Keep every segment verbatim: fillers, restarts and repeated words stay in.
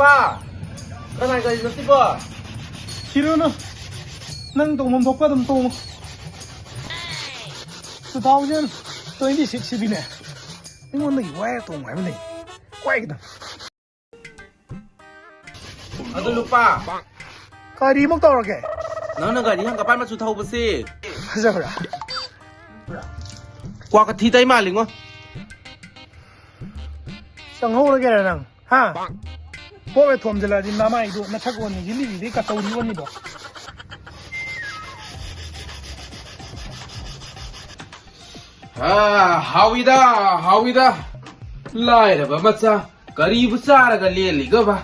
ꯄꯥ, ꯀꯅꯥꯏ ꯒꯥꯔꯤꯅꯣ ꯁꯤꯕꯣ? ꯁꯤꯔꯨꯅꯨ, ꯅꯪ ꯇꯣꯡꯐꯝ ꯊꯣꯛꯄ ꯑꯗꯨꯝ ꯇꯣꯡꯉꯨ꯫ Two thousand twenty six ꯁꯤꯗꯤꯅꯦ, ꯑꯩꯉꯣꯟꯗꯒꯤ ꯋꯥꯏꯔ ꯇꯣꯡꯉꯨ ꯍꯥꯏꯕ ꯂꯩ꯫ ꯋꯥꯏꯒꯗꯕ꯫ ꯑꯗꯨ ꯂꯨꯄꯥ꯫ ꯀꯔꯤꯃꯨꯛ ꯇꯧꯔꯒꯦ? ꯅꯪꯅ ꯒꯥꯔꯤ ꯍꯪꯒꯄꯥꯟ ꯃꯆꯨ ꯊꯧꯕꯁꯤ꯫ ꯐꯖꯕ꯭ꯔꯥ? ꯀ꯭ꯋꯥ ꯀꯊꯤ ꯇꯩ ꯃꯥꯜꯂꯤꯉꯣ꯫ ꯆꯪꯍꯧꯔꯒꯦꯔ ꯅꯪ? ꯍꯥ? ꯄꯣꯛꯑꯦ ꯊꯣꯝꯖꯤꯜꯂꯛꯑꯗꯤ ꯅꯃꯥꯏꯗꯨ ꯅꯊꯛ ꯑꯣꯟꯅꯤ, ꯖꯤꯂꯤꯕꯤꯗꯩ ꯀꯇꯧꯔꯤ ꯑꯣꯟꯅꯤꯗꯣ꯫ ꯑꯥ, ꯍꯥꯎꯏꯗ, ꯍꯥꯎꯏꯗ꯫ ꯂꯥꯏꯔꯕ ꯃꯆꯥ, ꯀꯔꯤꯕꯨ ꯆꯥꯔꯒ ꯂꯦꯜꯂꯤꯒꯕ?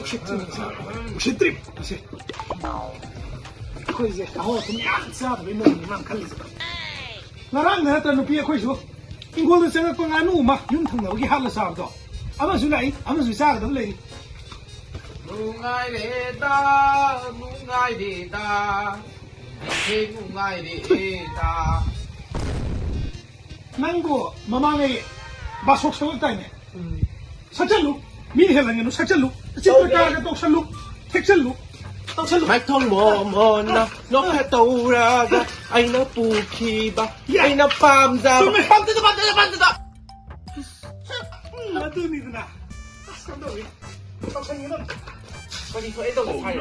ꯎꯁꯤꯠꯇ꯭ꯔꯤꯕ, ꯎꯁꯤꯠꯇ꯭ꯔꯤꯕ, ꯎꯁꯤꯠ-, ꯑꯩꯈꯣꯏꯁꯦ ꯀꯥꯍꯧ ꯑꯊꯨꯝ ꯌꯥꯝ ꯆꯥꯗꯕꯩ ꯃꯑꯣꯡꯅꯤ ꯃꯥꯅ ꯈꯜꯂꯤꯁꯦ꯫ ꯉꯔꯥꯡꯗ ꯅꯠꯇ꯭ꯔ ꯅꯨꯄꯤ ꯑꯩꯈꯣꯏꯁꯨ ꯏꯪꯈꯣꯜꯗ ꯆꯪꯉꯛꯄ ꯉꯥꯅꯨ ꯑꯃ ꯌꯨꯝ ꯊꯪꯅꯕꯒꯤ ꯍꯥꯠꯂ ꯆꯥꯕꯗꯣ, ꯑꯃꯁꯨ ꯂꯥꯛꯏ, ꯑꯃꯁꯨ ꯆꯥꯒꯗꯕ ꯂꯩꯔꯤ꯫ ꯅꯨꯡꯉꯥꯏꯔꯦꯗ, ꯅꯨꯡꯉꯥꯏꯔꯦꯗ, ꯑꯩꯁꯦ ꯅꯨꯡꯉꯥꯏꯔꯦꯗ꯫ ꯅꯪꯕꯨ ꯃꯃꯥꯡꯉꯩ ꯕꯥꯁꯣꯛ ꯁꯧꯔꯛꯇꯥꯏꯅꯦ? ꯎꯝ꯫ ꯁꯛꯆꯜꯂꯨ, ꯃꯤꯅ ꯍꯦꯜꯍꯟꯒꯅꯨ, ꯁꯛꯆꯜꯂꯨ꯫ ꯆꯤꯠꯇ꯭ꯔꯀꯥꯔꯒ ꯇꯧꯁꯜꯂꯨ, ꯊꯦꯛꯆꯜꯂꯨ꯫ ꯇꯧꯁꯜꯂꯨ꯫ ꯃꯥꯏꯊꯣꯡ ꯃꯣꯃꯣꯟꯅ ꯅꯣꯛꯐꯦꯠ ꯇꯧꯔꯒ ꯑꯩꯅ ꯄꯨꯈꯤꯕ, ꯌꯥ꯫ ꯑꯩꯅ ꯄꯥꯝꯖꯕ꯫ ꯆꯨꯝꯃꯦ꯫ ꯄꯥꯝꯖꯗ, ꯄꯥꯝꯖꯗ, ꯄꯥꯝꯖꯗ꯫ ꯎꯝ, ꯑꯗꯨꯅꯤꯗꯅ꯫ ꯑꯁ, ꯀꯝꯗꯧꯏ? ꯇꯧꯁꯟꯒꯗꯕꯅꯤ꯫ ꯀꯔꯤ ꯊꯣꯛꯑꯦ ꯇꯧꯕ ꯁꯥꯏ?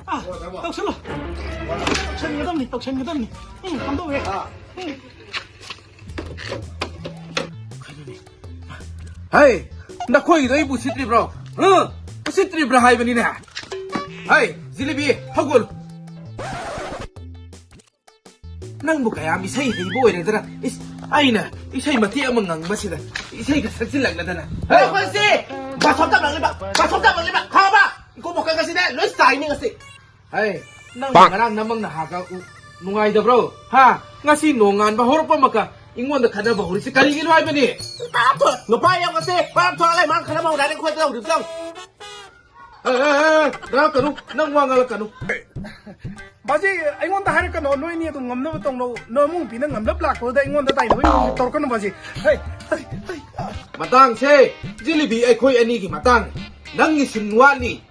ꯑꯥ, ꯇꯧꯁꯜꯂꯣ꯫ ꯇꯧꯁꯟꯒꯗꯕꯅꯤ, ꯇꯧꯁꯟꯒꯗꯕꯅꯤ꯫ ꯎꯝ, ꯀꯝꯗꯧꯋꯦ? ꯑꯥ꯫ ꯎꯝ꯫ ꯍꯩ, ꯅꯈꯣꯏꯒꯤꯗꯣ ꯑꯩꯕꯨ ꯎꯁꯤꯠꯇ꯭ꯔꯤꯕ꯭ꯔꯣ? ꯍꯥ? ꯎꯁꯤꯠꯇ꯭ꯔꯤꯕ꯭ꯔꯥ ꯍꯥꯏꯕꯅꯤꯅꯦ꯫ ꯍꯩ, ꯖꯤꯂꯤꯕꯤ, ꯍꯧꯒꯠꯂꯨ꯫ ꯅꯪꯕꯨ ꯀꯌꯥꯝ ꯏꯁꯩ ꯍꯩꯕ ꯑꯣꯏꯔꯗꯅ, ꯏꯁ, ꯑꯩꯅ ꯏꯁꯩ ꯃꯇꯦꯛ ꯑꯃ ꯉꯪꯕꯁꯤꯗ ꯏꯁꯩꯒ ꯁꯛꯆꯤꯜꯂꯛꯂꯗꯅ꯫ ꯍꯦ, ꯑꯩꯈꯣꯏꯁꯤ ꯕꯥꯁꯣꯞ ꯇꯝꯂꯛꯂꯤꯕ, ꯕꯥꯁꯣꯞ ꯇꯝꯂꯛꯂꯤꯕ, ꯈꯪꯉꯕ? ꯏꯀꯣ ꯃꯈꯜ ꯑꯁꯤꯅ ꯂꯣꯏ ꯆꯥꯏꯅꯤ ꯉꯁꯤ꯫ ꯍꯦ, ꯅꯪ ꯄꯥꯛ꯫ ꯉꯔꯥꯡ ꯅꯃꯪ ꯅꯍꯥꯒ ꯎ-, ꯅꯨꯡꯉꯥꯏꯗꯕ꯭ꯔꯣ? ꯍꯥ? ꯉꯁꯤ ꯅꯣꯡꯉꯥꯟꯕ ꯍꯧꯔꯛꯄ ꯃꯈꯥ ꯑꯩꯉꯣꯟꯗ ꯈꯠꯅꯕ ꯍꯧꯔꯤꯁꯤ ꯀꯔꯤꯒꯤꯅꯣ ꯍꯥꯏꯕꯅꯤ? ꯅꯨꯄꯥ ꯊꯣꯛ-, ꯅꯨꯄꯥ ꯌꯥꯝ ꯉꯁꯤ ꯄꯥꯔꯞ ꯊꯣꯛꯂꯛꯑꯦ, ꯃꯥꯅ ꯈꯠꯅꯕ ꯍꯧꯔꯦ, ꯑꯩꯈꯣꯏꯗ ꯍꯧꯔꯤꯕ ꯌꯦꯡꯉꯨ꯫ ꯑꯦ, ꯑꯦ, ꯑꯦ, ꯉꯥꯡꯉꯛꯀꯅꯨ, ꯅꯪ ꯋꯥ ꯉꯥꯡꯂꯛꯀꯅꯨ꯫ ꯕꯥꯖꯤ, ꯑꯩꯉꯣꯟꯗ ꯍꯥꯏꯔꯛꯀꯅꯣ, ꯅꯣꯏꯅꯤ ꯑꯗꯨꯝ ꯉꯝꯅꯕ ꯇꯧꯅꯧ꯫ ꯅꯃꯧ ꯅꯨꯄꯤꯅ ꯉꯝꯂꯞ ꯂꯥꯛꯄꯗꯨꯗ ꯑꯩꯉꯣꯟꯗ ꯇꯥꯏꯅꯕꯒꯤ ꯃꯑꯣꯡꯁꯦ ꯇꯧꯔꯛꯀꯅꯨ, ꯕꯥꯖꯤ꯫ ꯍꯩ, ꯍꯩ, ꯍꯩ꯫ ꯃꯇꯥꯡꯁꯦ, ꯖꯤꯂꯤꯕꯤ, ꯑꯩꯈꯣꯏ ꯑꯅꯤꯒꯤ ꯃꯇꯥꯡ꯫ ꯅꯪꯒꯤ ꯁꯤꯟ ꯋꯥꯠꯂꯤ꯫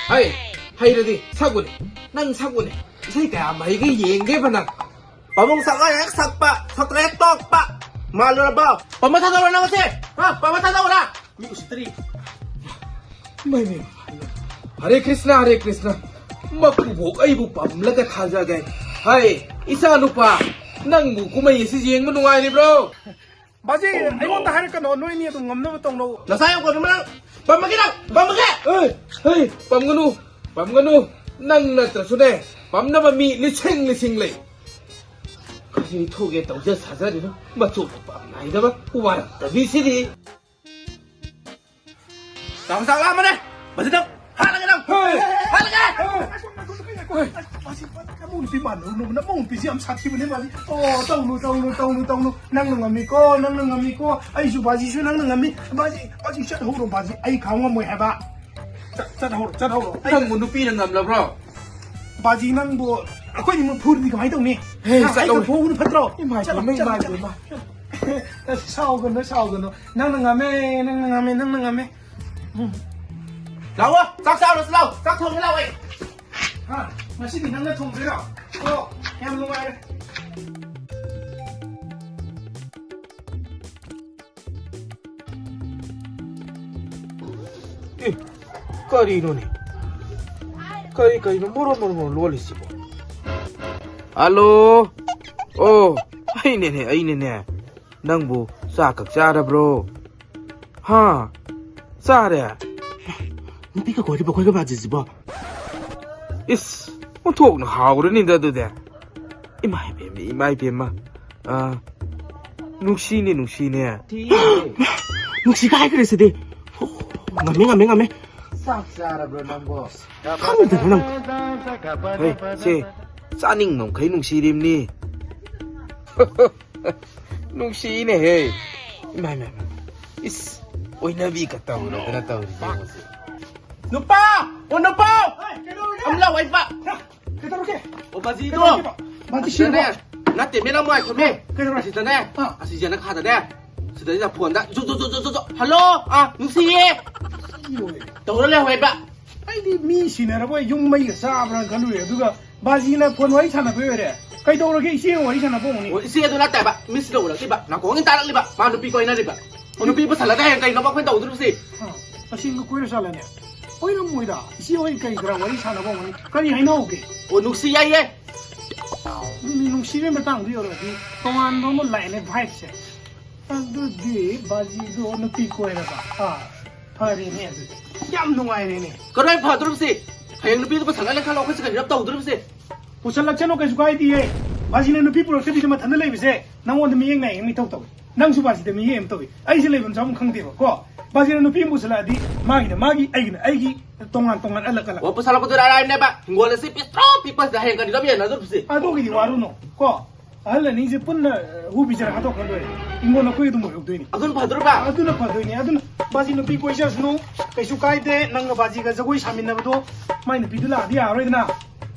ꯍꯩ, ꯍꯩꯔꯗꯤ ꯁꯛꯎꯅꯦ꯫ ꯅꯪ ꯁꯛꯎꯅꯦ꯫ ꯏꯁꯩ ꯀꯌꯥꯝ ꯍꯩꯒꯦ ꯌꯦꯡꯒꯦꯕ ꯅꯪ꯫ ꯄꯥꯕꯨꯡ ꯁꯛꯂ ꯍꯦꯛ ꯁꯛꯄ, ꯁꯛꯇ꯭ꯔ ꯍꯦꯛ ꯇꯣꯛꯄ꯫ ꯃꯥꯜꯂꯨꯔꯕꯣ? ꯄꯥꯝꯕ ꯊꯥꯗꯧꯔ ꯅꯪ ꯑꯁꯦ? ꯍꯥ? ꯄꯥꯝꯕ ꯊꯥꯗꯧꯔ? ꯃꯤ ꯎꯁꯤꯠꯇ꯭ꯔꯤ꯫ ꯏꯃꯥꯏ, ꯏꯃꯥꯏ, ꯏꯃꯥꯏ꯫ ꯍꯔꯦ ꯀ꯭ꯔꯤꯁꯅ, ꯍꯔꯦ ꯀ꯭ꯔꯤꯁꯅ꯫ ꯃꯀꯨꯕꯣꯛ ꯑꯩꯕꯨ ꯄꯥꯝꯂꯒ ꯊꯥꯖꯒꯦ꯫ ꯍꯥꯏ, ꯏꯆꯥ ꯅꯨꯄꯥ, ꯅꯪꯕꯨ ꯀꯨꯝꯍꯩ ꯑꯁꯤ ꯌꯦꯡꯕ ꯅꯨꯡꯉꯥꯏꯔꯤꯕ꯭ꯔꯣ? ꯕꯥꯖꯤ, ꯑꯩꯉꯣꯟꯗ ꯍꯥꯏꯔꯛꯀꯅꯣ, ꯅꯣꯏꯅꯤ ꯑꯗꯨꯝ ꯉꯝꯅꯕ ꯇꯧꯅꯧ꯫ ꯅꯁꯥ ꯌꯥꯝ ꯀꯣꯟꯕ ꯅꯪ꯫ ꯄꯝꯃꯒꯦ ꯅꯪ, ꯄꯝꯃꯒꯦ꯫ ꯑꯦ, ꯍꯩ, ꯄꯝꯒꯅꯨ, ꯄꯝꯒꯅꯨ꯫ ꯅꯪ ꯅꯠꯇ꯭ꯔꯁꯨꯅꯦ, ꯄꯝꯅꯕ ꯃꯤ ꯂꯤꯁꯤꯡ ꯂꯤꯁꯤꯡ ꯂꯩ꯫ ꯀꯔꯤ ꯊꯣꯛꯒꯦ ꯇꯧꯖ ꯁꯥꯖꯔꯤꯅꯣ? ꯃꯆꯣ ꯃꯄꯥ ꯅꯥꯏꯗꯕ ꯋꯥꯔꯛꯇꯕꯤꯁꯤꯗꯤ꯫ ꯆꯥꯛ ꯆꯥꯛ ꯂꯥꯝꯕꯅꯦ꯫ ꯃꯁꯤꯗ ꯍꯥꯠꯂꯒꯦ ꯅꯪ꯫ ꯍꯦ! ꯍꯥꯠꯂꯒꯦ! ꯍꯦ! ꯃꯁꯤ ꯅꯃꯧ ꯅꯨꯄꯤ ꯃꯥꯟꯅꯔꯨꯅꯨ, ꯅꯃꯧ ꯅꯨꯄꯤꯁꯤ ꯌꯥꯝ ꯁꯥꯊꯤꯕꯅꯦ ꯃꯥꯗꯤ꯫ ꯑꯣ, ꯇꯧꯅꯨ, ꯇꯧꯅꯨ, ꯇꯧꯅꯨ, ꯇꯧꯅꯨ꯫ ꯅꯪꯅ ꯉꯝꯃꯤꯀꯣ, ꯅꯪꯅ ꯉꯝꯃꯤꯀꯣ꯫ ꯑꯩꯁꯨ ꯕꯥꯖꯤꯁꯨ ꯅꯪꯅ ꯉꯝꯃꯤ꯫ ꯕꯥꯖꯤ, ꯕꯥꯖꯤ ꯆꯠꯍꯧꯔꯣ ꯕꯥꯖꯤ, ꯑꯩ ꯈꯥꯡ ꯉꯝꯃꯣꯏ ꯍꯥꯏꯕ꯫ ꯆꯠ-, ꯆꯠꯍꯧꯔꯣ, ꯆꯠꯍꯧꯔꯣ꯫ ꯑꯩ ꯅꯪꯕꯨ ꯅꯨꯄꯤꯅ ꯉꯝꯂꯕ꯭ꯔꯣ? ꯕꯥꯖꯤ ꯅꯪꯕꯨ ꯑꯩꯈꯣꯏꯅꯤꯃꯛ ꯐꯨꯔꯗꯤ ꯀꯃꯥꯏꯅ ꯇꯧꯅꯤ? ꯍꯦ, ꯍꯥ? ꯑꯩ ꯆꯠꯂꯧꯔꯦ꯫ ꯐꯨꯍꯧꯕꯅ ꯐꯠꯇ꯭ꯔꯣ? ꯏꯃꯥꯏ ꯆꯠꯂꯣ, ꯄꯦꯝꯃ, ꯆꯠꯂꯣ, ꯏꯃꯥꯏ ꯆꯠꯂꯣ꯫ ꯄꯦꯝꯃ꯫ ꯁꯥꯎꯒꯅꯨ, ꯁꯥꯎꯒꯅꯨ꯫ ꯅꯪꯅ ꯉꯝꯃꯦ, ꯅꯪꯅ ꯉꯝꯃꯦ, ꯅꯪꯅ ꯉꯝꯃꯦ꯫ ꯎꯝ꯫ ꯂꯥꯛꯑꯣ, ꯆꯥꯛ ꯆꯥꯔꯨꯁꯤ ꯂꯥꯛꯑꯣ, ꯆꯥꯛ ꯊꯣꯡꯒꯦ ꯂꯥꯛꯑꯣ ꯑꯩ꯫ ꯍꯥ? ꯉꯁꯤꯗꯤ ꯅꯪꯅ ꯊꯣꯡꯗꯣꯏꯔꯣ? ꯑꯣ, ꯌꯥꯝ ꯅꯨꯡꯉꯥꯏꯔꯦ꯫ ꯑꯦ, ꯀꯔꯤꯅꯣꯅꯦ? ꯀꯔꯤ, ꯀꯔꯤꯅꯣ ꯃꯣꯔꯣ ꯃꯣꯔꯣ ꯃꯣꯔꯣ ꯂꯣꯜꯂꯤꯁꯤꯕꯣ? ꯍꯜꯂꯣ? ꯑꯣ, ꯑꯩꯅꯦꯅꯦ, ꯑꯩꯅꯦꯅꯦ꯫ ꯅꯪꯕꯨ ꯆꯥꯛ ꯈꯛ ꯆꯥꯔꯕ꯭ꯔꯣ? ꯍꯥ? ꯆꯥꯔꯦ? ꯅꯨꯄꯤꯒ ꯀꯣꯏꯔꯤꯕ ꯑꯩꯈꯣꯏꯒ ꯕꯥꯖꯤꯁꯤꯕꯣ? ꯏꯁ, ꯑꯣꯟꯊꯣꯛꯅ ꯍꯥꯎꯔꯅꯤꯗ ꯑꯗꯨꯗꯤ꯫ ꯏꯃꯥ ꯏꯕꯦꯝꯃ, ꯏꯃꯥ ꯏꯕꯦꯝꯃ꯫ ꯑꯥ, ꯅꯨꯡꯁꯤꯅꯦ, ꯅꯨꯡꯁꯤꯅꯦ꯫ ꯅꯨꯡꯁꯤꯒ ꯍꯥꯏꯈ꯭ꯔꯦ ꯁꯤꯗꯤ꯫ ꯉꯝꯃꯦ, ꯉꯝꯃꯦ, ꯉꯝꯃꯦ꯫ ꯆꯥꯛ ꯆꯥꯔꯕ꯭ꯔꯣ ꯅꯪꯕꯣ? ꯈꯪꯗꯦꯗ ꯅꯪ꯫ ꯍꯦ, ꯁꯦ, ꯆꯥꯅꯤꯡꯕ ꯃꯈꯩ ꯅꯨꯡꯁꯤꯔꯤꯕꯅꯤ꯫ ꯅꯨꯡꯁꯤꯅꯦꯍꯦ꯫ ꯏꯃꯥ, ꯏꯃꯥ, ꯏꯃꯥ꯫ ꯏꯁ, ꯑꯣꯏꯅꯕꯤꯒ ꯇꯧꯔꯗꯅ ꯇꯧꯔꯤ ꯌꯦꯡꯉꯨꯁꯦ꯫ ꯅꯨꯄꯥ! ꯑꯣ, ꯅꯨꯄꯥ! ꯍꯣꯏ, ꯀꯩꯗꯧꯔꯒꯦ? ꯑꯝ ꯂꯥꯎ, ꯋꯥꯏꯄꯥ꯫ ꯀꯩꯗꯧꯔꯒꯦ? ꯑꯣ, ꯕꯥꯖꯤꯗꯣ꯫ ꯀꯩꯗꯧꯔꯒꯦꯕ? ꯕꯥꯖꯤ ꯑꯁꯤꯗꯅꯦ꯫ ꯁꯤꯔꯕꯣ? ꯅꯠꯇꯦ, ꯃꯦ, ꯂꯥꯎ, ꯉꯥꯏꯈꯣꯃꯦ꯫ ꯀꯩꯗꯧꯔꯒꯦ? ꯑꯁꯤꯗꯅꯦ꯫ ꯑꯥ꯫ ꯑꯁꯤꯁꯦ ꯅꯈꯥꯗꯅꯦ꯫ ꯑꯗꯩꯗ ꯐꯣꯟꯗ ꯖꯨ, ꯖꯨ, ꯖꯨ, ꯖꯨ, ꯖꯨ, ꯖꯨ, "ꯍꯜꯂꯣ, ꯑꯥ, ꯅꯨꯡꯁꯤꯌꯦ!" ꯇꯧꯔ ꯂꯩꯍꯧꯋꯦꯕ꯫ ꯑꯩꯗꯤ ꯃꯤ ꯁꯤꯟꯅꯔꯕꯣꯏ ꯌꯨꯝ ꯃꯩꯒ ꯆꯥꯕ꯭ꯔꯥ ꯈꯜꯂꯨꯔꯦ꯫ ꯑꯗꯨꯒ ꯕꯥꯖꯤꯅ ꯐꯣꯟ ꯋꯥꯔꯤ ꯁꯥꯟꯅꯕꯩ ꯑꯣꯏꯔꯦ꯫ ꯀꯩꯗꯧꯔꯒꯦ? ꯏꯆꯦꯒ ꯋꯥꯔꯤ ꯁꯥꯟꯅꯕ ꯑꯣꯏꯔꯝꯒꯅꯤ꯫ ꯑꯣ, ꯏꯆꯦ ꯑꯗꯨ ꯅꯠꯇꯦꯕ꯫ ꯃꯤꯁ ꯂꯧꯔꯛꯂꯤꯕ꯫ ꯅꯥꯀꯣꯡꯁꯤ ꯇꯥꯔꯛꯂꯤꯕ꯫ ꯃꯥ ꯅꯨꯄꯤ ꯀꯣꯏꯅꯔꯤꯕ꯫ ꯑꯣ, ꯅꯨꯄꯤ ꯄꯨꯁꯜꯂꯒ ꯍꯌꯦꯡ ꯀꯩꯅꯣꯕ ꯑꯩꯈꯣꯏꯅ ꯇꯧꯗꯣꯔꯤꯕꯁꯤ? ꯑꯥ, ꯑꯁꯤꯡꯒ ꯀꯣꯏꯔ ꯆꯠꯂꯅꯦ꯫ ꯀꯣꯏꯔꯝꯃꯣꯏꯗ꯫ ꯏꯆꯦ ꯍꯣꯏ ꯀꯔꯤ ꯀꯔꯥ ꯋꯥꯔꯤ ꯁꯥꯟꯅꯕ ꯑꯣꯏꯔꯝꯒꯅꯤ꯫ ꯀꯔꯤ ꯍꯥꯏꯅꯍꯧꯒꯦ? ꯑꯣ, ꯅꯨꯡꯁꯤ ꯌꯥꯏꯌꯦ꯫ ꯅꯨꯡꯁꯤꯕꯒꯤ ꯃꯇꯥꯡꯗ ꯌꯧꯔꯛꯑꯗꯤ ꯇꯣꯉꯥꯟꯕ ꯑꯃ ꯂꯥꯛꯑꯦꯅꯦ vibeꯁꯦ꯫ ꯑꯗꯨꯗꯤ ꯕꯥꯖꯤꯗꯣ ꯅꯨꯄꯤ ꯀꯣꯏꯔꯕ? ꯑꯥ, ꯐꯔꯦꯅꯦ ꯑꯗꯨꯗꯤ꯫ ꯌꯥꯝ ꯅꯨꯡꯉꯥꯏꯔꯦꯅꯦ꯫ ꯀꯔꯥꯏ ꯐꯗꯣꯔꯤꯕꯁꯦ? ꯍꯌꯦꯡ ꯅꯨꯄꯤꯗꯣ ꯄꯨꯁꯜꯂꯒ ꯈꯜꯂꯣ, ꯑꯩꯈꯣꯏꯁꯦ ꯀꯔꯤꯔꯞ ꯇꯧꯗꯣꯔꯤꯕꯁꯦ? ꯄꯨꯁꯜꯂꯛꯁꯅꯨ, ꯀꯩꯁꯨ ꯀꯥꯏꯗꯤꯌꯦ꯫ ꯕꯥꯖꯤꯅ ꯅꯨꯄꯤ ꯄꯨꯔꯛꯇꯕꯤꯗ ꯃꯊꯟꯇ ꯂꯩꯕꯁꯦ ꯅꯪꯉꯣꯟꯗ ꯃꯤꯠꯌꯦꯡ ꯅꯥꯏꯌꯦꯡ ꯃꯤꯊꯧ ꯇꯧꯏ꯫ ꯅꯪꯁꯨ ꯕꯥꯖꯤꯗ ꯃꯤꯠꯌꯦꯡ ꯑꯃ ꯇꯧꯏ꯫ ꯑꯩꯁꯦ ꯂꯩꯐꯝ ꯆꯥꯐꯝ ꯈꯪꯗꯦꯕ ꯀꯣ꯫ ꯕꯥꯖꯤꯅ ꯅꯨꯄꯤ ꯑꯃ ꯄꯨꯁꯜꯂꯛꯑꯗꯤ ꯃꯥꯒꯤꯅ ꯃꯥꯒꯤ, ꯑꯩꯒꯤꯅ ꯑꯩꯒꯤ, ꯇꯣꯉꯥꯟ ꯇꯣꯉꯥꯟ ꯑꯂꯛ ꯑꯂꯛ꯫ ꯑꯣ, ꯄꯨꯁꯜꯂꯛꯄꯗꯨ ꯑꯔꯥꯏꯕꯅꯦꯕ꯫ ꯍꯤꯡꯒꯣꯜ ꯑꯁꯤ ꯄꯤꯛꯇ꯭ꯔꯣ ꯄꯤꯛꯄꯁꯤꯗ ꯍꯌꯦꯡ ꯀꯔꯤꯅꯣ ꯌꯦꯟꯅꯗꯣꯔꯤꯕꯁꯦ? ꯑꯗꯨꯒꯤꯗꯤ ꯋꯥꯔꯨꯅꯨ ꯀꯣ꯫ ꯑꯍꯜ ꯑꯅꯤꯁꯦ ꯄꯨꯟꯅ ꯍꯨ ꯄꯤꯖꯔ ꯍꯥꯠꯇꯣꯛꯈ꯭ꯔ ꯂꯣꯏꯔꯦ꯫ ꯍꯤꯡꯒꯣꯜ ꯑꯩꯈꯣꯏ ꯑꯗꯨꯝ ꯑꯣꯏꯍꯧꯗꯣꯏꯅꯤ꯫ ꯑꯗꯨꯅ ꯐꯗꯣꯔꯤꯕ? ꯑꯗꯨꯅ ꯐꯗꯣꯏꯅꯤ꯫ ꯑꯗꯨꯅ ꯕꯥꯖꯤ ꯅꯨꯄꯤ ꯀꯣꯏꯖꯔꯁꯅꯨ, ꯀꯩꯁꯨ ꯀꯥꯏꯗꯦ꯫ ꯅꯪꯒ ꯕꯥꯖꯤꯒ ꯖꯒꯣꯏ ꯁꯥꯃꯤꯟꯅꯕꯗꯣ ꯃꯥꯏ ꯅꯨꯄꯤꯗꯨ ꯂꯥꯛꯑꯗꯤ ꯌꯥꯔꯔꯣꯏꯗꯅ꯫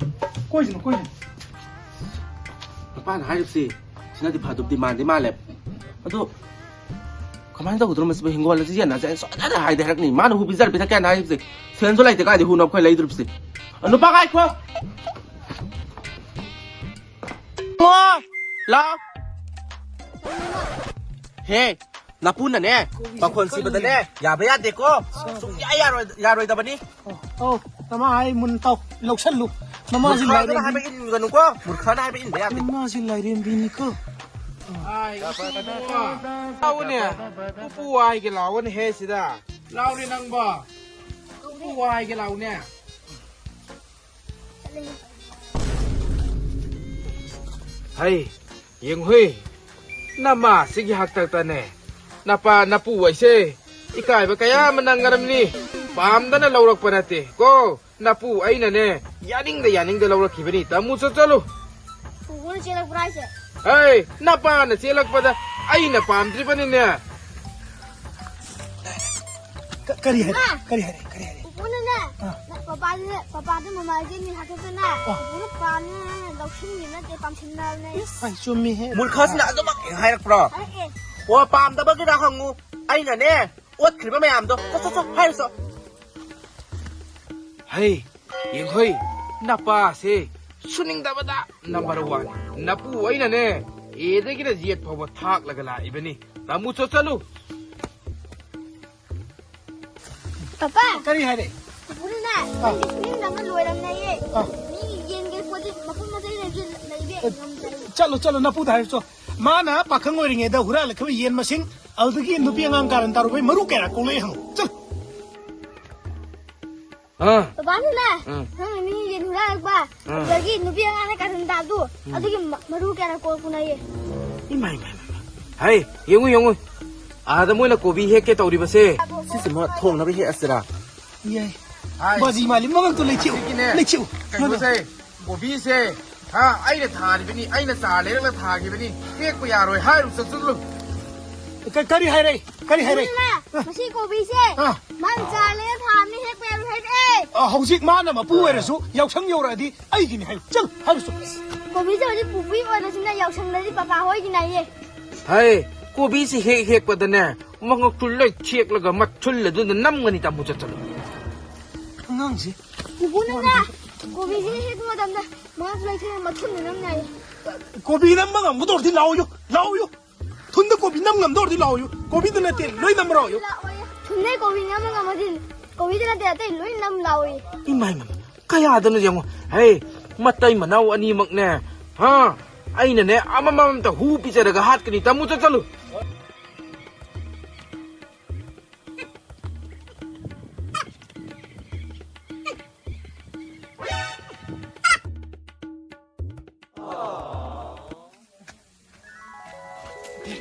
ꯀꯣꯏꯁꯅꯨ, ꯀꯣꯏꯁꯅꯨ꯫ ꯅꯨꯄꯥꯅ ꯍꯥꯏꯔꯤꯕꯁꯤ ꯁꯤꯅꯗꯤ ꯐꯗꯧꯗꯤ ꯃꯥꯟꯗꯤ ꯃꯥꯜꯂꯦ꯫ ꯑꯗꯣ ꯀꯃꯥꯏꯅ ꯇꯧꯒꯗ꯭ꯔꯣ ꯃꯁꯤꯕꯨ? ꯍꯤꯡꯒꯣꯜ ꯑꯁꯤ ꯌꯦꯟꯅꯁꯦ ꯍꯥꯏꯅ ꯁꯣꯏꯗꯅ ꯍꯥꯏꯗꯦ ꯍꯥꯏꯔꯛꯅꯤ꯫ ꯃꯥꯅ ꯍꯨ ꯄꯤꯖꯔ ꯄꯤꯊꯛꯀꯦ ꯍꯥꯏꯅ ꯍꯥꯏꯔꯤꯕꯁꯦ ꯁꯦꯟꯁꯨ ꯂꯩꯇꯦ, ꯀꯥꯏꯗꯩ ꯍꯨꯅꯣ ꯑꯩꯈꯣꯏ ꯂꯩꯗꯣꯔꯤꯕꯁꯦ? ꯑ, ꯅꯨꯄꯥ ꯉꯥꯏꯈꯣ꯫ ꯏꯕꯨꯡꯉꯣ, ꯂꯥꯎ꯫ ꯍꯦ, ꯅꯄꯨꯅꯅꯦ, ꯄꯥꯈꯣꯟ ꯁꯤꯕꯗꯅꯦ, ꯌꯥꯕ ꯌꯥꯗꯦꯀꯣ꯫ ꯁꯨꯡꯌꯥ ꯌꯥꯔꯣꯏ-, ꯌꯥꯔꯣꯏꯗꯕꯅꯤ꯫ ꯑꯧ, ꯅꯃꯥ ꯍꯥꯏ ꯃꯨꯟ ꯇꯧ, ꯂꯧꯁꯜꯂꯨ꯫ ꯅꯃꯥꯁꯤ ꯃꯨꯔꯈꯥꯗꯅ ꯂꯥꯏꯔꯦꯝꯕꯤ-, ꯍꯥꯏꯕ ꯏꯟꯒꯅꯨꯀꯣ, ꯃꯨꯔꯈꯥꯅ ꯍꯥꯏꯕ ꯏꯟꯕ ꯌꯥꯗꯦ꯫ ꯅꯃꯥꯁꯤ ꯂꯥꯏꯔꯦꯝꯕꯤꯅꯤꯀꯣ꯫ ꯂꯥꯎꯅꯦ, ꯄꯨꯄꯨ ꯍꯥꯏꯒꯦ ꯂꯥꯎꯅꯦ ꯍꯦ ꯁꯤꯗ꯫ ꯂꯥꯎꯅꯦ ꯅꯪꯕꯣ, ꯄꯨꯄꯨ ꯍꯥꯏꯒꯦ ꯂꯥꯎꯅꯦ꯫ ꯍꯩ, ꯌꯦꯡꯍꯨꯏ, ꯅꯃꯥꯁꯤꯒꯤ ꯍꯥꯛꯇꯛꯇꯅꯦ ꯅꯄꯥ ꯅꯄꯨ ꯑꯩꯁꯦ ꯏꯀꯥꯏꯕ ꯀꯌꯥ ꯑꯃ ꯅꯪꯉꯔꯝꯅꯤ꯫ ꯄꯥꯝꯗꯅ ꯂꯧꯔꯛꯄ ꯅꯠꯇꯦ ꯀꯣ, ꯅꯄꯨ ꯑꯩꯅꯅꯦ ꯌꯥꯅꯤꯡꯗ ꯌꯥꯅꯤꯡꯗ ꯂꯧꯔꯛꯈꯤꯕꯅꯤ꯫ ꯇꯥꯃꯨ ꯆꯠ ꯆꯠꯂꯨ꯫ ꯄꯨꯄꯨꯅ ꯆꯦꯜꯂꯛꯄ꯭ꯔꯥ ꯍꯥꯏꯁꯦ? ꯍꯩ, ꯅꯄꯥꯅ ꯆꯦꯜꯂꯛꯄꯗ ꯑꯩꯅ ꯄꯥꯝꯗ꯭ꯔꯤꯕꯅꯤꯅꯦ꯫ ꯀ-, ꯀꯔꯤ ꯍꯥꯏꯔꯦ? ꯏꯃꯥ! ꯀꯔꯤ ꯍꯥꯏꯔꯦ? ꯀꯔꯤ ꯍꯥꯏꯔꯦ? ꯄꯨꯄꯨꯅꯅꯦ, ꯑꯥ꯫ ꯅ-, ꯄꯄꯥꯗꯨꯅ, ꯄꯄꯥꯗꯨ ꯃꯃꯥꯒꯤ ꯃꯤ ꯍꯥꯠꯇꯣꯛꯇꯅ, ꯑꯥ꯫ ꯄꯨꯄꯨꯅ ꯄꯥꯝꯃꯦ ꯍꯥꯏꯅ ꯂꯧꯁꯤꯟꯈꯤꯕ ꯅꯠꯇꯦ, ꯄꯥꯝꯁꯤꯟꯅꯕꯅꯦ꯫ ꯏꯁ, ꯑꯩ ꯆꯨꯝꯃꯤꯍꯦ꯫ ꯃꯨꯔꯈꯥꯁꯤꯅ ꯑꯗꯨꯃꯛ ꯍꯦꯛ ꯍꯥꯏꯔꯛꯄ꯭ꯔꯣ? ꯍꯥꯏꯔꯛꯑꯦ꯫ ꯑꯣ, ꯄꯥꯝꯗꯕꯒꯤꯔ ꯍꯪꯉꯨ꯫ ꯑꯩꯅꯅꯦ, ꯑꯣꯠꯈ꯭ꯔꯤꯕ ꯃꯌꯥꯝꯗꯣ꯫ ꯆꯣ, ꯆꯣ, ꯆꯣ, ꯍꯥꯏꯔꯨ ꯆꯣ꯫ ꯍꯩ, ꯌꯦꯡꯈꯣꯏ, ꯅꯄꯥꯁꯦ ꯁꯨꯅꯤꯡꯗꯕꯗ number one꯫ ꯅꯄꯨ ꯑꯩꯅꯅꯦ, ꯑꯦꯗꯒꯤꯅ ꯖꯦꯠ ꯐꯥꯎꯕ ꯊꯥꯛꯂꯒ ꯂꯥꯛꯏꯕꯅꯤ꯫ ꯇꯥꯃꯨ ꯆꯣ, ꯆꯠꯂꯨ꯫ ꯄꯄꯥ! ꯀꯔꯤ ꯍꯥꯏꯔꯦ? ꯄꯨꯄꯨꯅꯅꯦ, ꯑꯥ꯫ ꯅꯪꯒꯤ ꯁꯨꯅꯤꯡꯗꯕ ꯂꯣꯏꯔꯝꯅꯦꯌꯦ꯫ ꯑꯥ꯫ ꯃꯤꯒꯤ ꯌꯦꯟꯒꯤ ꯄꯣꯠꯁꯤ ꯃꯈꯜ ꯃꯈꯜ ꯂꯩꯕꯁꯦ ꯂꯩꯕ ꯑꯦ, ꯉꯝꯗ꯭ꯔꯦ꯫ ꯆꯠꯂꯣ, ꯆꯠꯂꯣ, ꯅꯄꯨꯗ ꯍꯥꯏꯔꯨ ꯆꯣ꯫ ꯃꯥꯅ ꯄꯥꯈꯪ ꯑꯣꯏꯔꯤꯉꯩꯗ ꯍꯨꯔꯥꯜꯂꯛꯈꯤꯕ ꯌꯦꯟ ꯃꯁꯤꯡ, ꯑꯗꯨꯗꯒꯤ ꯅꯨꯄꯤ ꯑꯉꯥꯡ ꯀꯥꯔꯟ ꯇꯥꯔꯨꯕꯩ ꯃꯔꯨ ꯀꯌꯥ ꯀꯣꯛꯂꯛꯏ ꯍꯪꯉꯨ꯫ ꯆꯠꯂꯣ꯫ ꯑꯥ꯫ ꯕꯕꯥꯅꯅꯦ, ꯑꯥ꯫ ꯅꯪꯅ ꯃꯤ ꯌꯦꯟ ꯍꯨꯔꯥꯜꯂꯛꯄ, ꯑꯥ꯫ ꯑꯗꯨꯗꯒꯤ ꯅꯨꯄꯤ ꯑꯉꯥꯡꯅ ꯀꯥꯔꯟ ꯇꯥꯕꯗꯨ, ꯎꯝ꯫ ꯑꯗꯨꯒꯤ ꯃ-, ꯃꯔꯨ ꯀꯌꯥꯅ ꯀꯣꯛꯄꯅꯌꯦ꯫ ꯏꯃꯥ, ꯏꯃꯥ, ꯏꯃꯥ, ꯏꯃꯥ꯫ ꯍꯩ, ꯌꯦꯡꯉꯨ, ꯌꯦꯡꯉꯨ꯫ ꯑꯥꯗ ꯃꯣꯏꯅ ꯀꯣꯕꯤ ꯍꯦꯛꯀꯦ ꯇꯧꯔꯤꯕꯁꯦ꯫ ꯁꯤꯁꯤꯃ ꯊꯣꯡꯅꯕ ꯍꯦꯛꯑꯁꯤꯔꯥ? ꯌꯥꯏ꯫ ꯍꯥꯏ꯫ ꯕꯥꯖꯤ ꯃꯥꯜꯂꯤ, ꯃꯉꯛꯇꯨ ꯂꯩꯊꯦꯛꯎ꯫ ꯁꯤꯒꯤꯅꯦ, ꯂꯩꯊꯦꯛꯎ꯫ ꯀꯩꯅꯣꯁꯦ, ꯀꯣꯕꯤꯁꯦ, ꯍꯥ, ꯑꯩꯅ ꯊꯥꯔꯤꯕꯅꯤ, ꯑꯩꯅ ꯆꯥꯔ ꯂꯩꯔꯒ ꯊꯥꯈꯤꯕꯅꯤ, ꯍꯦꯛꯄ ꯌꯥꯔꯣꯏ ꯍꯥꯏꯔꯨ ꯆꯠꯁꯤꯜꯂꯨ꯫ ꯀ-, ꯀꯔꯤ ꯍꯥꯏꯔꯦ? ꯀꯔꯤ ꯍꯥꯏꯔꯦ? ꯏꯃꯥ, ꯑ꯫ ꯃꯁꯤ ꯀꯣꯕꯤꯁꯦ ꯑ꯫ ꯃꯥꯅ ꯆꯥꯔ ꯂꯩꯔꯒ ꯊꯥꯕꯅꯤ, ꯍꯦꯛꯄ ꯌꯥꯔꯣꯏ ꯍꯥꯏꯔꯛꯑꯦ꯫ ꯑ, ꯍꯧꯖꯤꯛ ꯃꯥꯅ ꯃꯄꯨ ꯑꯣꯏꯔꯁꯨ ꯌꯥꯎꯁꯪ ꯌꯧꯔꯛꯑꯗꯤ ꯑꯩꯒꯤꯅꯤ ꯍꯥꯏꯌꯨ꯫ ꯆꯠꯂꯨ, ꯍꯥꯏꯔꯨ ꯆꯠꯂꯨ꯫ ꯀꯣꯕꯤꯁꯦ ꯍꯧꯖꯤꯛ ꯄꯨꯄꯨꯒꯤ ꯑꯣꯏꯔꯁꯨꯅꯦ, ꯌꯥꯎꯁꯪꯗꯗꯤ ꯄꯄꯥ ꯍꯣꯏꯒꯤꯅꯦ ꯍꯥꯏꯌꯦ꯫ ꯍꯥꯏ, ꯀꯣꯕꯤꯁꯦ ꯍꯦꯛ ꯍꯦꯛꯄꯗꯅꯦ, ꯃꯉꯛꯇꯨ ꯂꯩꯊꯦꯛꯂꯒ ꯃꯊꯨꯜ ꯑꯗꯨꯗ ꯅꯝꯒꯅꯤ, ꯇꯥꯃꯨ ꯆꯠ ꯆꯠꯂꯨ꯫ ꯑꯉꯥꯡꯁꯦ꯫ ꯄꯨꯄꯨꯅꯅꯦ, ꯀꯣꯕꯤꯁꯦ ꯍꯦꯛꯄ ꯃꯇꯝꯗ ꯃꯉꯛꯇꯨ ꯂꯩꯊꯦꯛꯂꯒ ꯃꯊꯨꯜꯗ ꯅꯝꯅꯤ ꯍꯥꯏꯌꯦ꯫ ꯀꯣꯕꯤ ꯅꯝꯕ ꯉꯝꯒꯗꯧꯔꯗꯤ ꯂꯥꯛꯑꯣꯌꯨ, ꯂꯥꯛꯑꯣꯌꯨ꯫ ꯊꯨꯟꯗ ꯀꯣꯕꯤ ꯅꯝ ꯉꯝꯗꯧꯔꯗꯤ ꯂꯥꯛꯑꯣꯌꯨ꯫ ꯀꯣꯕꯤꯗ ꯅꯠꯇꯦ, ꯂꯣꯏ ꯅꯝꯕ ꯂꯥꯛꯑꯣꯌꯨ꯫ ꯊꯨꯟꯗꯩ ꯀꯣꯕꯤ ꯅꯝꯕ ꯉꯝꯃꯗꯤ ꯀꯣꯕꯤꯗ ꯅꯠꯇꯦ, ꯑꯇꯩ ꯂꯣꯏ ꯅꯝ ꯂꯥꯛꯑꯣꯌꯦ꯫ ꯏꯃꯥꯏ, ꯏꯃꯥꯏ, ꯀꯌꯥꯗꯅꯣ ꯌꯦꯡꯉꯣ꯫ ꯍꯦ, ꯃꯇꯩ ꯃꯅꯥꯎ ꯑꯅꯤꯃꯛꯅꯦ, ꯍꯥ? ꯑꯩꯅꯅꯦ, ꯑꯃꯃꯝꯇ ꯍꯨ ꯄꯤꯖꯔꯒ ꯍꯥꯠꯀꯅꯤ꯫ ꯇꯥꯃꯨ ꯆꯠ ꯆꯠꯂꯨ꯫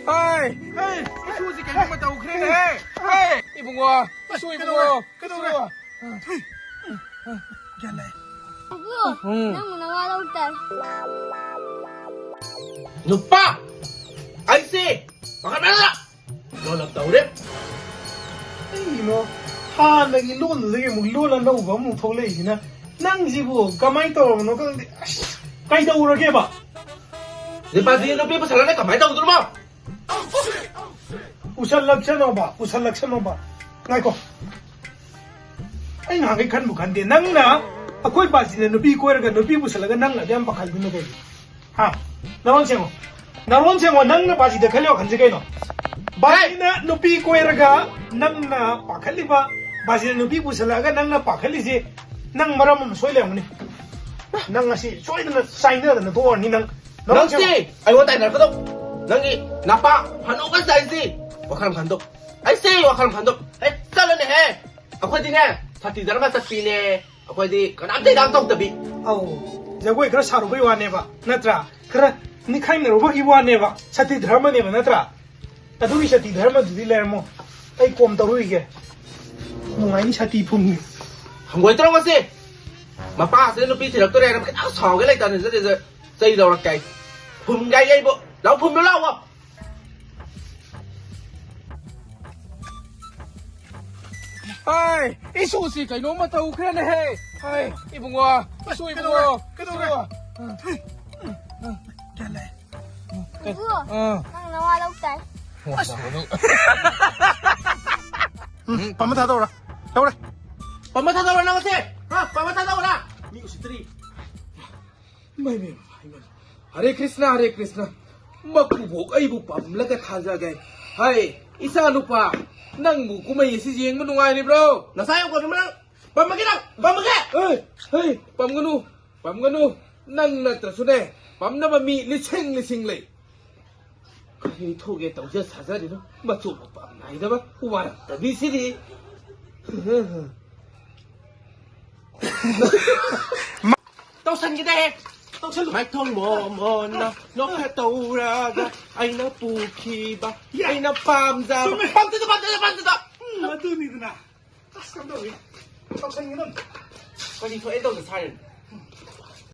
ꯍꯩ, ꯍꯩ, ꯏꯁꯨꯁꯤ ꯀꯩꯅꯣꯝꯃ ꯇꯧꯈ꯭ꯔꯦꯅꯦ꯫ ꯍꯩ, ꯏꯕꯨꯡꯉꯣ, ꯏꯁꯨ ꯏꯕꯨꯡꯉꯣ, ꯀꯩꯗꯧꯔꯦ? ꯀꯩꯗꯧꯔꯦ? ꯏꯁꯨ꯫ ꯒ꯭ꯌꯥꯟ ꯂꯩ꯫ ꯄꯨꯄꯨ, ꯎꯝ꯫ ꯅꯪꯕꯨ ꯅꯋꯥ ꯂꯧ ꯇꯥꯏ꯫ ꯅꯨꯄꯥ! ꯑꯩꯁꯦ ꯄꯥꯈꯠꯃꯟꯗꯅ ꯂꯣꯜꯂꯞ ꯇꯧꯔꯦ꯫ ꯀꯩꯅꯣ? ꯍꯥꯟꯅꯒꯤ ꯂꯣꯟꯗꯨꯗꯒꯤ ꯑꯃꯨꯛ ꯂꯣꯟ ꯑꯅꯧꯕ ꯑꯃꯨꯛ ꯊꯣꯛꯂꯛꯏꯁꯤꯅ, ꯅꯪꯁꯤꯕꯨ ꯀꯃꯥꯏꯅ ꯇꯧꯔꯕꯅꯣ ꯈꯪꯗꯦ꯫ ꯑꯁ, ꯀꯩꯗꯧꯔꯒꯦꯕ? ꯗꯤꯄꯥꯖꯤꯅ ꯅꯨꯄꯤ ꯄꯨꯁꯜꯂꯒ ꯀꯃꯥꯏꯅ ꯇꯧꯗꯣꯏꯅꯣ? ꯄꯨꯁꯜꯂꯛꯁꯅꯣꯕ, ꯄꯨꯁꯜꯂꯛꯁꯅꯣꯕ꯫ ꯉꯥꯏꯈꯣ꯫ ꯑꯩ ꯅꯍꯥꯟꯈꯩ ꯈꯟꯕꯨ ꯈꯟꯗꯦ꯫ ꯅꯪꯅ ꯑꯩꯈꯣꯏ ꯕꯥꯖꯤꯅ ꯅꯨꯄꯤ ꯀꯣꯏꯔꯒ ꯅꯨꯄꯤ ꯄꯨꯁꯜꯂꯒ ꯅꯪꯅ ꯑꯗꯨ ꯌꯥꯝ ꯄꯥꯈꯠꯂꯤꯗꯨꯅ ꯀꯩꯒꯤ? ꯍꯥ? ꯅꯔꯣꯟ ꯁꯦꯡꯉꯣ꯫ ꯅꯔꯣꯟ ꯁꯦꯡꯉꯣ꯫ ꯅꯪꯅ ꯕꯥꯖꯤꯗ ꯈꯜꯂꯤ ꯋꯥꯈꯜꯁꯦ ꯀꯩꯅꯣ? ꯕꯥꯖꯤꯅ ꯅꯨꯄꯤ ꯀꯣꯏꯔꯒ ꯅꯪꯅ ꯄꯥꯈꯠꯂꯤꯕ, ꯕꯥꯖꯤꯅ ꯅꯨꯄꯤ ꯄꯨꯁꯜꯂꯛꯑꯒ ꯅꯪꯅ ꯄꯥꯈꯠꯂꯤꯁꯦ, ꯅꯪ ꯃꯔꯝ ꯑꯃ ꯁꯣꯏ ꯂꯩꯔꯝꯒꯅꯤ꯫ ꯅꯪ ꯉꯁꯤ ꯁꯣꯏꯗꯅ ꯆꯥꯏꯅꯗꯅ ꯊꯣꯛꯑꯅꯤ ꯅꯪ꯫ ꯅꯪꯁꯦ ꯑꯩꯉꯣꯟꯗ ꯇꯥꯏꯅꯔꯛꯀꯗꯧ꯫ ꯅꯪꯒꯤ ꯅꯄꯥ ꯐꯅꯣꯒ ꯆꯥꯏꯁꯤ꯫ ꯋꯥꯈꯜ ꯑꯃ ꯈꯟꯗꯣꯛ꯫ ꯑꯩꯁꯦ ꯋꯥꯈꯜ ꯑꯃ ꯈꯟꯗꯣꯛ꯫ ꯑꯦ, ꯆꯠꯂꯅꯦꯍꯦ꯫ ꯑꯩꯈꯣꯏꯗꯤꯅꯦ, ꯁꯇꯤ ꯙꯔꯃ ꯆꯠꯄꯤꯅꯦ꯫ ꯑꯩꯈꯣꯏꯗꯤ ꯀꯅꯥꯝꯇ ꯏꯔꯥꯡ ꯇꯧꯗꯕꯤ꯫ ꯑꯧ, ꯖꯒꯣꯏ ꯈꯔ ꯁꯥꯔꯨꯕꯩ ꯋꯥꯅꯦꯕ, ꯅꯠꯇ꯭ꯔꯥ? ꯈꯔ ꯅꯤꯡꯈꯥꯏꯅꯔꯨꯕꯒꯤ ꯋꯥꯅꯦꯕ, ꯁꯇꯤ ꯙꯔꯃꯅꯦꯕ, ꯅꯠꯇ꯭ꯔꯥ? ꯑꯗꯨꯒꯤ ꯁꯇꯤ ꯙꯔꯃꯗꯨꯗꯤ ꯂꯩꯔꯝꯃꯣ, ꯑꯩ ꯀꯣꯝ ꯇꯧꯔꯨꯏꯒꯦ꯫ ꯅꯨꯡꯉꯥꯏꯅꯤ ꯁꯇꯤ ꯐꯨꯝꯒꯤ꯫ ꯍꯪꯒꯣꯏ ꯇꯧꯔꯝꯃꯁꯤ꯫ ꯃꯄꯥꯁꯤꯅ ꯅꯨꯄꯤ ꯊꯤꯔꯛꯇꯣꯔꯦꯅ ꯈꯤꯇꯪ ꯁꯥꯎꯒꯦ ꯂꯩꯇꯅ ꯆꯠꯂꯤꯁꯦ꯫ ꯆꯩ ꯂꯧꯔꯛꯀꯦ ꯑꯩ꯫ ꯐꯨꯝꯒꯥꯏ ꯌꯩꯕꯨ꯫ ꯂꯥꯎ ꯐꯨꯝꯕꯤꯌꯨ ꯂꯥꯎꯕ꯫ ꯍꯥꯏ, ꯏꯁꯨꯁꯤ ꯀꯩꯅꯣꯝꯃ ꯇꯧꯈ꯭ꯔꯦꯅꯦꯍꯦ꯫ ꯍꯥꯏ, ꯏꯕꯨꯡꯉꯣ, ꯏꯁꯨ ꯏꯕꯨꯡꯉꯣ, ꯀꯩꯗꯧꯔꯦ? ꯏꯁꯨ꯫ ꯏꯕꯨꯡꯉꯣ, ꯑꯥ꯫ ꯅꯪ ꯅꯋꯥ ꯂꯧ ꯇꯥꯏ꯫ ꯎꯝ, ꯄꯝꯕ ꯊꯥꯗꯧꯔ? ꯇꯧꯔꯦ꯫ ꯄꯝꯕ ꯊꯥꯗꯧꯔ ꯅꯪ ꯑꯁꯦ? ꯍꯥ? ꯄꯝꯕ ꯊꯥꯗꯧꯔ? ꯃꯤ ꯎꯁꯤꯠꯇ꯭ꯔꯤ꯫ ꯏꯃꯥ, ꯏꯃꯥ, ꯏꯃꯥ, ꯏꯃꯥ꯫ ꯍꯔꯦ ꯀ꯭ꯔꯤꯁꯅ, ꯍꯔꯦ ꯀ꯭ꯔꯤꯁꯅ꯫ ꯃꯀꯨꯕꯣꯛ ꯑꯩꯕꯨ ꯄꯝꯂꯒ ꯊꯥꯖꯒꯦ꯫ ꯍꯥꯏ, ꯏꯆꯥ ꯅꯨꯄꯥ, ꯅꯪꯕꯨ ꯀꯨꯝꯍꯩ ꯑꯁꯤ ꯌꯦꯡꯕ ꯅꯨꯡꯉꯥꯏꯔꯤꯕ꯭ꯔꯣ? ꯅꯁꯥ ꯌꯥꯝ ꯀꯣꯟꯕ ꯅꯪ꯫ ꯄꯝꯃꯒꯦ ꯅꯪ, ꯄꯝꯃꯒꯦ꯫ ꯍꯦ, ꯍꯦ, ꯄꯝꯒꯅꯨ, ꯄꯝꯒꯅꯨ꯫ ꯅꯪ ꯅꯠꯇ꯭ꯔꯁꯨꯅꯦ, ꯄꯝꯅꯕ ꯃꯤ ꯂꯤꯁꯤꯡ ꯂꯤꯁꯤꯡ ꯂꯩ꯫ ꯀꯔꯤ ꯊꯣꯛꯒꯦ ꯇꯧꯖ ꯁꯥꯖꯔꯤꯅꯣ? ꯃꯆꯨ ꯃꯄꯥꯝ ꯅꯥꯏꯗꯕ ꯋꯥꯔꯛꯇꯕꯤꯁꯤꯗꯤ꯫ ꯇꯧꯁꯟꯈꯤꯗꯦꯍꯦ꯫ ꯇꯧꯁꯜꯂꯨ꯫ ꯃꯥꯏꯊꯣꯡ ꯃꯣꯃꯣꯟꯅ ꯅꯣꯛꯐꯦꯠ ꯇꯧꯔꯒ ꯑꯩꯅ ꯄꯨꯈꯤꯕ, ꯌꯥ꯫ ꯑꯩꯅ ꯄꯥꯝꯖꯕ꯫ ꯆꯨꯝꯃꯦ꯫ ꯄꯥꯝꯖꯗ, ꯄꯥꯝꯖꯗ, ꯄꯥꯝꯖꯗ꯫ ꯎꯝ, ꯑꯗꯨꯅꯤꯗꯅ꯫ ꯑꯁ, ꯀꯝꯗꯧꯏ? ꯇꯧꯁꯟꯒꯦ ꯇꯧꯅꯤ꯫ ꯀꯔꯤ ꯊꯣꯛꯑꯦ ꯇꯧꯗ ꯁꯥꯔꯤꯅꯣ?